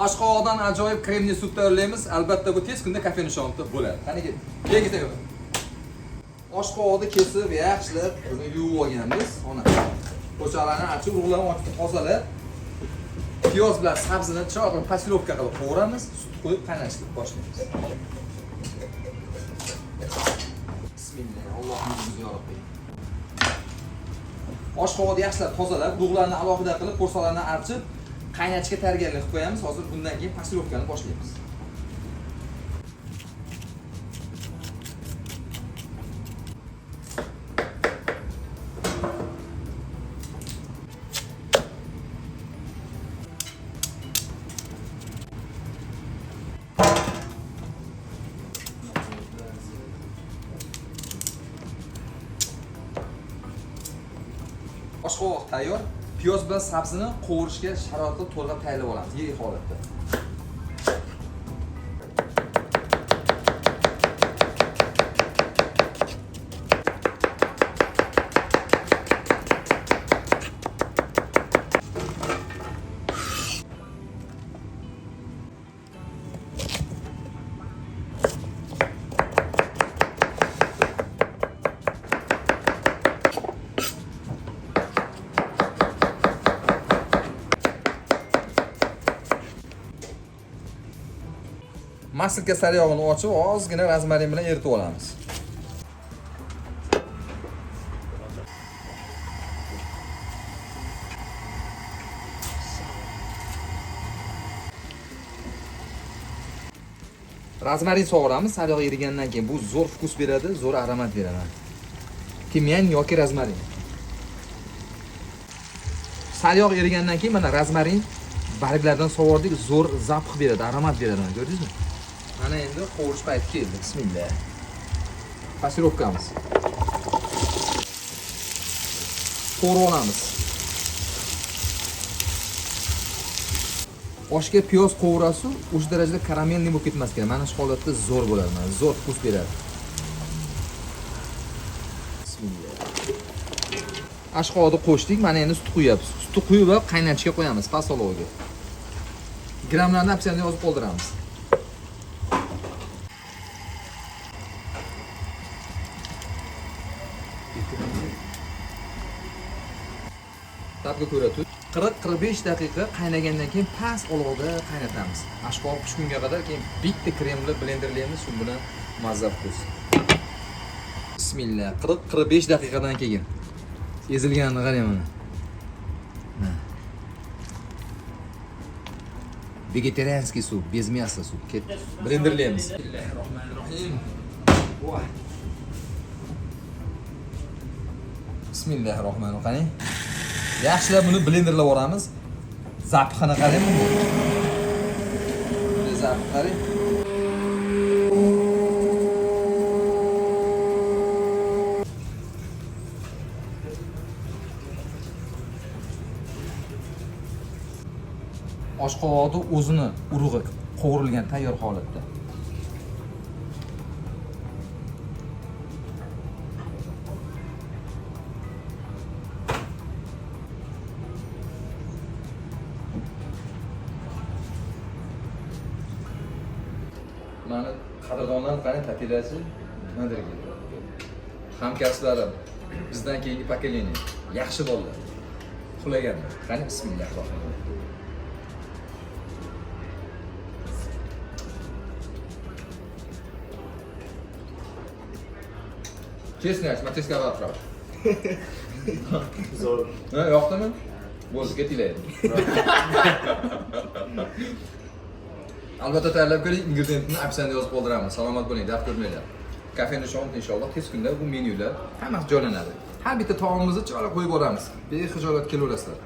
Oshqovoqdan ajoyib kremli sup tayyorlaymiz. Albatta bu tez kunda Kafe Nishonda bo'ladi. Qani ket. Keyin ketaver. Oshqovoqni kesib, yaxshilab buni yuvib olganmiz. Ona. Po'chalarni archib, urug'larni ochib tozalab, piyoz bilan sabzini chiroyli qilib pasirovka qilib qovuramiz, sut qo'yib qaynatishni boshlaymiz. Bismillah, Allohim yuzimizni yorug' qil. Oshqovoqni yaxshilab tozalab, urug'larni alohida qilib, po'rsalarni archib, qaynatishga tayyorgarlik qilib qo'yamiz. Hozir bundan keyin pasirovkani boshlaymiz. Oshqovoq tayyor. Piyoz bilan sabzini qovurishga sharoitni to'g'rilab tayyorlab olamiz, yirik holatda. Masilka sariyog'ini ochib, ozgina rozmarin bilan eritib olamiz. Rozmarin sovuramiz, sariyog' erigandan keyin bu zo'r вкус beradi, zo'r aromat beradi. Timyan yoki rozmarin. Sariyog' erigandan keyin mana rozmarin barglardan sovurdik, zo'r запах beradi, aromat beradi, mana ko'rdingizmi? Mana endi qovurish payti keldi. Bismillah. Pasirovkamiz. Qovurib olamiz. Oshga piyoz qovurasiz, o'sha darajada karamelniy bo'lib ketmas kerak. Mana shu holatda zo'r bo'ladi, mana zo'r вкус beradi. Bismillah. Oshqovoqni qo'shdik, mana endi sut quyapmiz. Sutni quyib olib qaynatishga qo'yamiz past olovga. Grammlarni opsiyada yozib qoldiramiz. Tabga ko'ra tuz. 40-45 daqiqa qaynagandan keyin past olovda qaynatamiz. Oshqovoq pishgunga qadar keyin bitta kremli blenderlaymiz, shu bilan mazza вкус. Bismillah. 40-45 daqiqadan keyin ezilganini qarang mana. Mana. Вегетарианский суп, без мяса суп. Ketdi. Blenderlaymiz. Bismillahirrohmanirrohim. Voy. Bismillahirrohmanirrohim. Qarang. Yaxshilab buni blenderlab yuboramiz. Запах ini qarang buni. Buni запах qarang. Oshqovoqni o'zini urug'i qovurilgan tayyor holatda. Mani qadrdonlar qani tatilachi nimadir hamkasblarim, bizdan keyingi pokoleniya, yaxshi bolalar. Uxlaganlar. Qani bismillahirrohmanirrohim. Честно, matematika отправ. Zo'r. Ha, yoqdimi? Bo'ldi, ketinglar endi. Albatta tayyorlab ko'ring, ingrediyentini описание yozib qoldiramiz. Salomat bo'ling, dard ko'rmanglar. Kafe Nishon inshaalloh tez kunda bu menyular hammasi joylanadi. Har bitta taomimizni chiroyli qo'yib boramiz. Bexijolat kelaverasizlar.